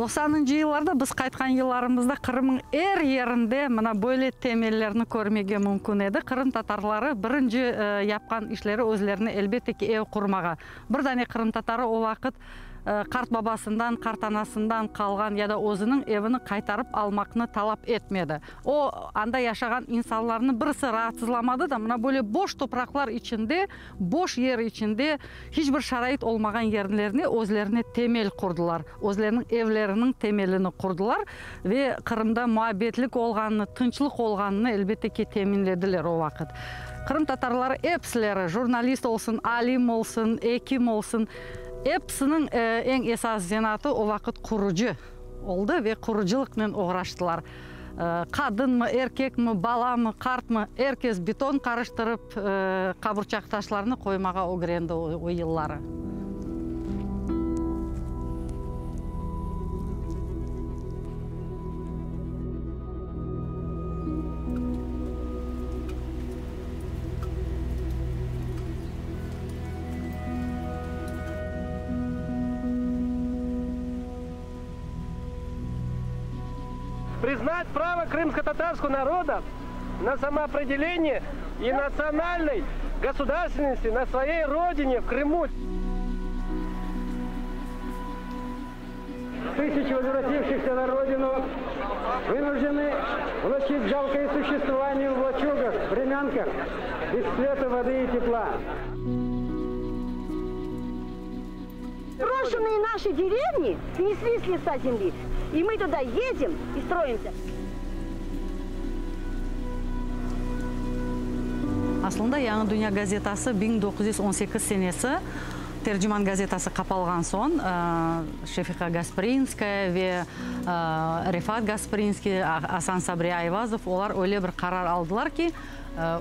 Doqsanıncı yıllarda biz qaytqan yıllarımızda Qırımıñ er yerinde mına böyle temellerni körmege mümkün edi. Qırım tatarları birinci yapqan işleri özlerine elbette ki ev qurmağa. Bir dane qırımtatarı o vaqıt qartbabasından, qartanasından qalğan ya da özüniñ evini qaytarıp almaqnı talap etmedi. O, anda yaşağan insanlarnı birisi raatsızlamadı da, mına böyle boş topraqlar içinde, boş yer içinde, hiç bir şarait olmağan yerlerine özlerine temel qurdılar, özleriniñ evleriniñ temelini qurdılar ve Qırımda muabbetlik olğanını, tınçlıq olğanını, elbette ki, teminlediler o vaqıt. Qırımtatarları episileri, jurnalist olsun, alim olsun, ekim olsun, episiniñ eñ esas zenaatı o vaqıt qurucı oldı ve qurucılıqnen oğraştılar. Qadınmı, erkekmi, balamı, qartmı, er kes beton qarıştırıp, qaburçaq taşlarnı qoymağa ögrendi o yılları. Признать право крымско-татарского народа на самоопределение и национальной государственности на своей родине, в Крыму. Тысячи возвратившихся на родину вынуждены влачить жалкое существование в лачугах, времянках, без света, воды и тепла. Брошенные наши деревни снесли с лица земли. И мы туда едем и строимся. Aslında Yañı dünya gazetası 1918 senesi Terciman gazetası qapalğan soñ Şefiqa Gasprinskaya ve Refat Gasprinskiy, Asan Sabri Ayvazov olar öyle bir qarar aldılar ki,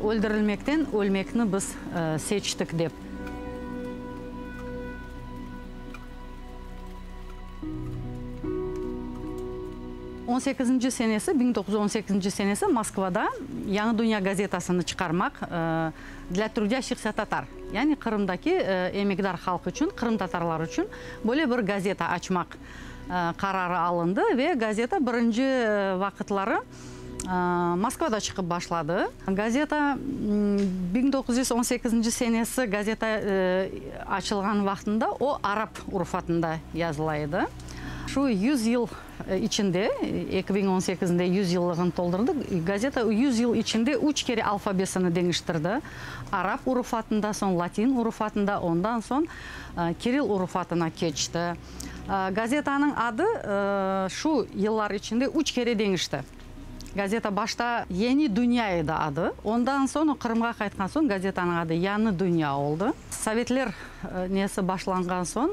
öldürilmekten ölmekni biz seçtik dep. On sekizinci senesi, 1918 senesi Moskvada Yañı dünya gazetasını çıqarmaq Dlâ trudâşçihsâ tatar, yani Qırımdaki emekdar halq içün, qırımtatarlar içün böyle bir gazeta açmaq qararı alındı ve gazeta birinci vaqıtları Moskvada çıqıp başladı. Gazeta 1918 senesi gazeta açılğan vaqtında o arap urufatında yazıla edi. Şu yüz yıl içinde, 2018-nde yüz yıllığını toldurdı, gazeta yüz yıl içinde üç kere alfabesini deñiştirdi, arap urufatında, soñ latin urufatında, ondan soñ kirill urufatına keçti. Gazetanıñ adı şu yıllar içinde üç kere deñişti. Gazeta başta Yeni dünya edi adı, ondan soñ o Qırımğa qaytqan soñ gazetanıñ adı Yañı dünya oldı. Sovetler nesi başlanğan soñ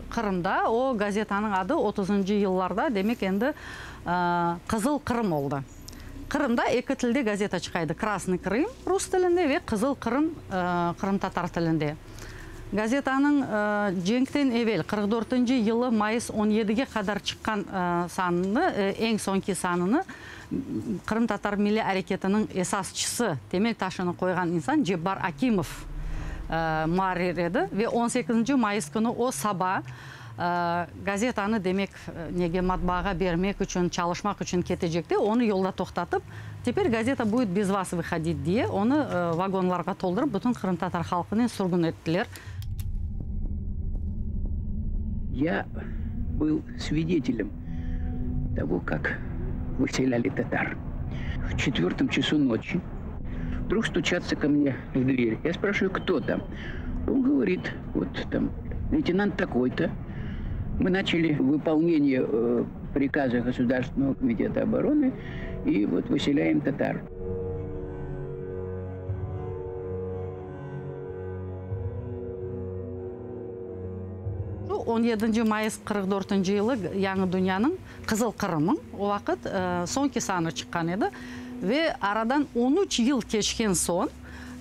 Qırımda o gazetanıñ adı otuzıncı yıllarda demek endi Qızıl Qırım oldı. Qırımda eki tilde gazeta çıqa edi, Krasnıy Krım rus tilinde ve Qızıl Qırım qırımtatar tilinde. Gazetanıñ cenkten evel, 44-nci yılı mayıs on yedige qadar çıqqan sanını, eñ soñki sanını qırımtatar milliy areketiniñ esasçısı, temel taşını qoyğan insan Cebbar Akimov muarrir edi ve on sekizinci mayıs künü o saba gazetanı, demek, nege matbaağa bermek içün, çalışmaq içün ketecekte, onı yolda toqtatıp, Teper gazeta будет bez vas vyhodit diye, onı vagonlarğa toldurıp, bütün qırımtatar halqınen sürgün ettiler. Ya был svidetelem togo, kak vıselâli tatar. V çetvertom çasu noçi vdrug stuçatsa ko mne v dver. Ya spraşivayu, kto tam? On govorit, vot tam leytenant takoy-to, mı načali vypolneniye prikaza Gosudarstvennogo komiteta oboronı i vot vıselâem tatar. Şu on yedinci mayıs 44-nci yılı Yañı dünyanıñ, Qızıl Qırımıñ, o vaqıt soñki sanı çıqqan edi ve aradan on üç yıl keçken soñ,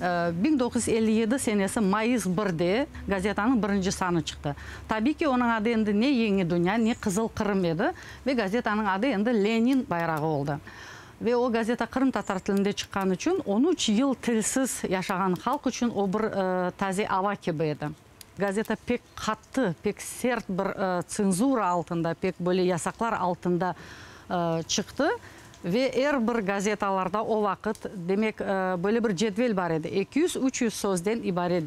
1957 senesi mayıs birde gazetanıñ birinci sanı çıqtı. Tabiy ki, onıñ adı endi ne Yeñi dünya, ne Qızıl Qırım edi ve gazetanıñ adı endi Lenin bayrağı oldı. Ve o gazeta qırımtatar tilinde çıqqanı içün, on üç yıl tilsiz yaşağan halq içün o bir taze ava kibi edi. Gazeta pek qattı, pek sert bir tsenzura altında, pek böyle yasaqlar altında çıqtı. Ve er bir gazetalarda o vaqıt, demek, böyle bir cedvel bar edi, 200, 300 sözden ibaret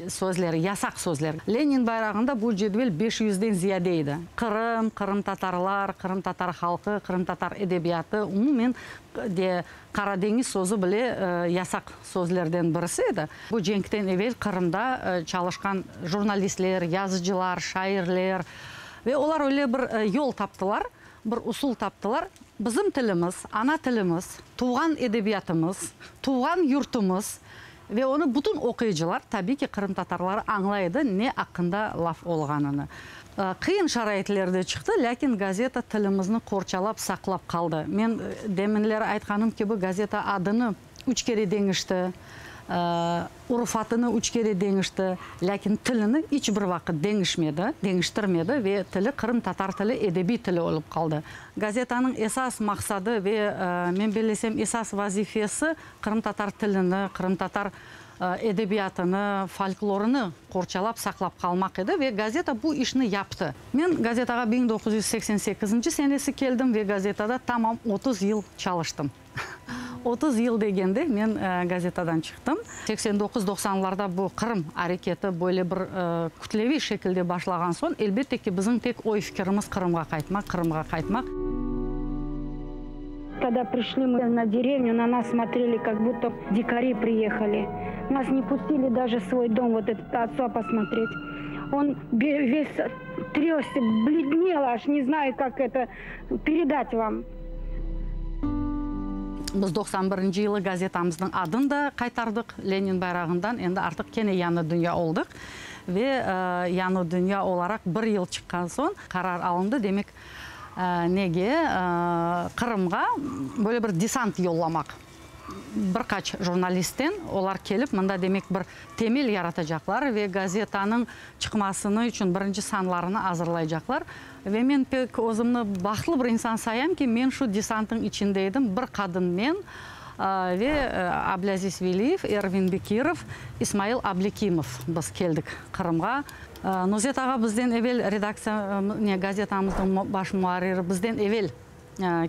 sözler, yasaq sözler. Lenin bayrağında bu cedvel 500-den ziyade edi. Qırım, qırımtatarlar, qırımtatar halqı, qırımtatar edebiyatı, umumen de Qara deñiz sözü bile yasaq sözlerden birisi edi. Bu cenkten evel Qırımda çalışqan jurnalistler, yazıcılar, şairler ve olar öyle bir yol taptılar, bir usul taptılar, bizim tilimiz, ana tilimiz, tuvğan edebiyatımız, tuvğan yurtumız ve onı bütün oquyıcılar, tabiy ki, qırımtatarları añlay edi ne aqqında laf olğanını. Qıyın şaraitlerde çıqtı, lâkin gazeta tilimizni qorçalap, saqlap qaldı. Men deminleri aytqanım kibi, gazeta adını üç kere deñişti, urufatını üç kere deñişti, lâkin tilini iç bir vaqıt deñişmedi, deñiştirmedi ve tili qırımtatar tili, edebiy tili olıp qaldı. Gazetanıñ esas maqsadı ve, men bellesem, esas vazifesi qırımtatar tilini, qırımtatar edebiyatını, folklorını qorçalap saqlap qalmaq edi ve gazeta bu işni yaptı. Men gazetağa 1988-nci senesi keldim ve gazetada tamam 30 yıl çalıştım. 30 yıl degende men gazetadan çıqtım. 89, doqsanlarda bu Qırım areketi böyle bir kütleviy şekilde başlağan soñ, elbette ki, bizim tek oy-fikirimiz Qırımğa qaytmaq, Qırımğa qaytmaq. Когда пришли мы на деревню, на нас смотрели, как будто дикари приехали. Нас не пустили даже в свой дом, вот этот отца посмотреть. Он весь трясся, бледнел аж, не знаю, как это передать вам. Biz 91-nci yılı gazetamıznıñ adını da qaytardıq, Lenin bayrağından endi artıq kene Yañı dünya oldıq. Ve Yañı dünya olaraq bir yıl çıqqan soñ qarar alındı, demek, nege, Qırımğa böyle bir desant yollamaq. Bir qaç jurnalistten, olar kelip mında, demek, bir temel yaratacaqlar ve gazetanıñ çıqmasını içün birinci sanlarını azırlaycaqlar. Ve men pek özümni bahtlı bir insan sayam ki, men şu desantnıñ içinde edim, bir qadın men ve Ablâziz Veliyev, Ervin Bekirov, İsmail Ablekimov biz keldik Qırımğa. Nuzet ağa bizden evel redaktsiya, ne, gazetamıznıñ baş muarriri bizden evel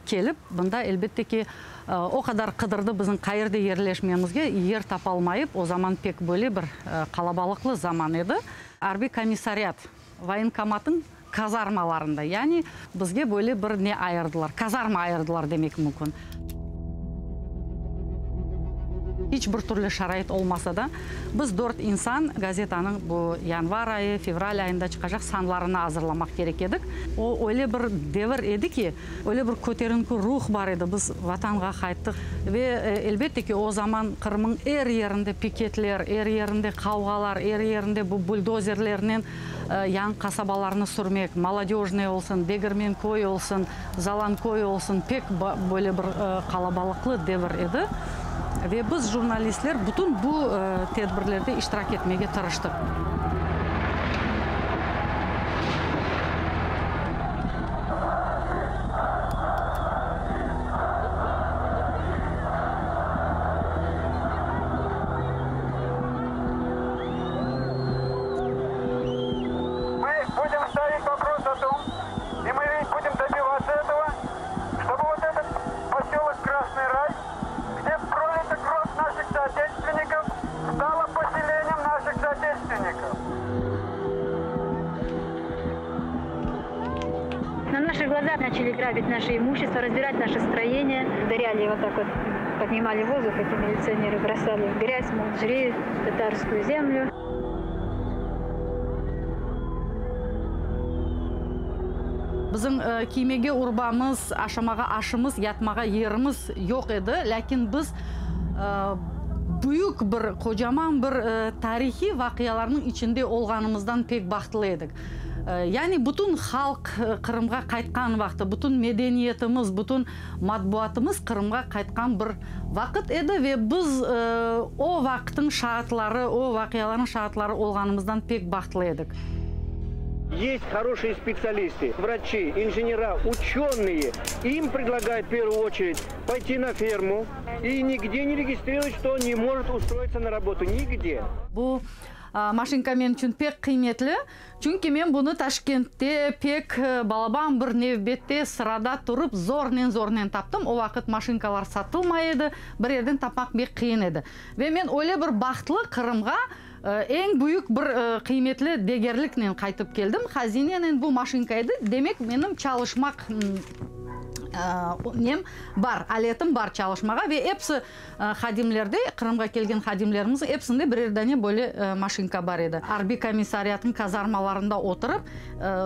kelip, bunda, elbette ki, o qadar qıdırdı bizim qayerde yerleşmemizge, yer tapalmayıp, o zaman pek böyle bir qalabalıqlı zaman edi. Arbiy komissariat, voyenkomatnıñ kazarmalarında, yani bizge böyle bir ne ayırdılar, kazarma ayırdılar demek mümkün. İç bir türlü şarait olmasa da, biz dört insan gazetanıñ bu yanvar ayı, fevral ayında çıqacaq sanlarını azırlamaq kerek edik. O, öyle bir devir edi ki, öyle bir köterinki ruh bar edi, biz Vatanğa qayttıq ve, elbette ki, o zaman Qırımıñ er yerinde piketler, er yerinde qavğalar, er yerinde bu buldozerlernen yañı qasabalarnı sürmek, Molodöjnıy olsun, Degirmenköy olsun, Zalanköy olsun, pek böyle bir qalabalıqlı devir edi. Ve biz, jurnalistler, bütün bu tedbirlerde iştirak etmege tırıştıq. Мы будем ставить вопрос о том, и мы будем добиваться этого, чтобы вот этот поселок Красный Рай, где пролита кровь наших соотечественников, стало поселением наших соотечественников. На наших глазах начали грабить наше имущество, разбирать наше строение. Ударяли вот так вот, поднимали воздух, эти милиционеры бросали в грязь, мол, жри татарскую землю. Bizim kiymege urbamız, aşamağa aşımız, yatmağa yerimiz yoq edi, lâkin biz büyük bir, qocaman bir tarihiy vaqialarnıñ içinde olğanımızdan pek bahtlı edik. Yani bütün halq Qırımğa qaytqan vaqtı, bütün medeniyetimiz, bütün matbuatımız Qırımğa qaytqan bir vaqıt edi ve biz o vaqıtnıñ şaatları, o vaqialarnıñ şaatları olğanımızdan pek bahtlı edik. Есть хорошие специалисты, врачи, инженера, ученые. Им предлагают в первую очередь пойти на ферму и нигде не регистрировать, что он не может устроиться на работу. Нигде. Bu. Maşinka menim içün pek qıymetli, çünki men bunı Taşkentte pek balaban bir nevbette, sırada turıp, zornen-zornen taptım. O vaqıt maşinkalar satılmay edi, bir yerden tapmaq pek qıyın edi. Ve men öyle bir bahtlı Qırımğa eñ büyük bir qıymetli degerliknen qaytıp keldim. Hazinenen bu maşinka edi. Demek, menim çalışmaq nem bar, aletim bar çalışmağa ve episi Hadimlerde, Qırımğa kelgen hadimlerimizniñ episinde birer dane böyle maşinka bar edi. Arbiy komissariatnıñ kazarmalarında oturıp,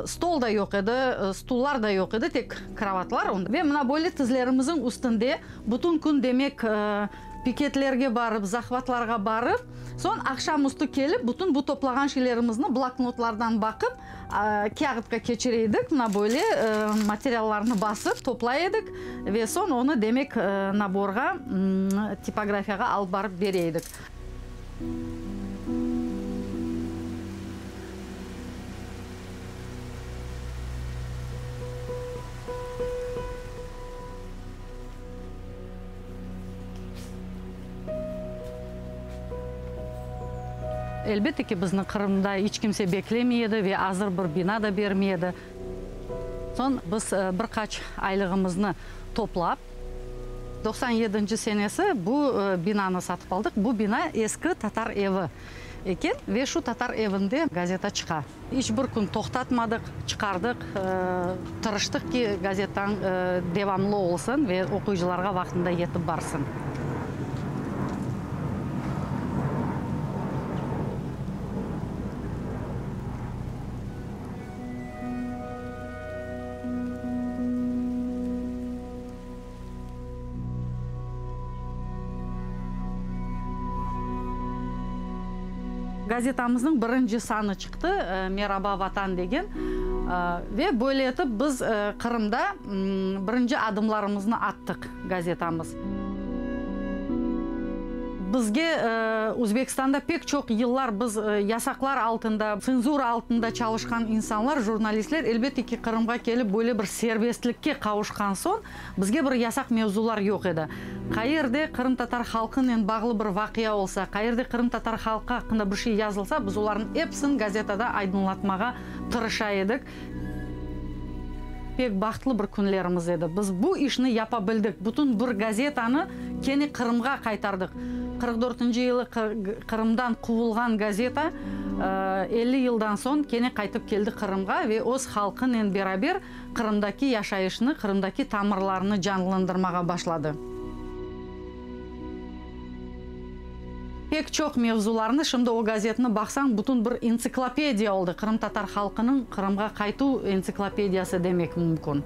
stol da yoq edi, stullar da yoq edi, tek krovatlar. Ve mına böyle tizlerimizniñ üstünde bütün kün, demek, piketlerge barıp, zahvatlarğa barıp, soñ aqşam üstü kelip, bütün bu toplağan şeylerimizni bloknotlardan baqıp, Kâğıtqa keçire edik, mına böyle materiallarnı basıp toplay edik ve soñ onı, demek, naborğa, tipografiyağa alıp barıp bere edik. Elbette ki, bizni Qırımda iç kimse beklemey edi ve azır bir bina da bermey edi. Soñ biz bir qaç aylığımıznı toplap, 97-nci senesi bu binanı satıp aldıq. Bu bina eski tatar evi eken ve şu tatar evinde gazeta çıqa. İç bir kün toqtatmadıq, çıqardıq, tırıştıq ki, gazetan devamlı olsun ve oquyıcılarğa vaqtında yetip barsın. Gazetamıznıñ birinci sanı çıqtı, Meraba, Vatan degen, ve böyle etip biz Qırımda birinci adımlarımıznı attıq, gazetamız. Bizge Özbekistanda pek çoq yıllar biz yasaqlar altında, tsenzura altında çalışqan insanlar, jurnalistler, elbette ki, Qırımğa kelip böyle bir serbestlikke qavuşqan soñ, Bizge bir yasaq mevzular yoq edi. Qayerde qırımtatar halqınen bağlı bir vaqia olsa, qayerde qırımtatar halqı aqqında bir şey yazılsa, biz olarnıñ episini gazetada aydınlatmağa tırışa edik. Pek bahtlı bir künlerimiz edi. Biz bu işni yapa bildik. Bütün bir gazetanı kene Qırımğa qaytardıq. 44-nci yılı Qırımdan quvulğan gazeta 50 yıldan soñ kene qaytıp keldi Qırımğa ve öz halqınen beraber Qırımdaki yaşayışnı, Qırımdaki tamırlarnı canlandırmağa başladı. Pek çoq mevzularnı, şimdi o gazetni baqsañ, bütün bir entsiklopediya oldı, qırımtatar halqınıñ Qırımğa qaytuv entsiklopediyası demek mümkün.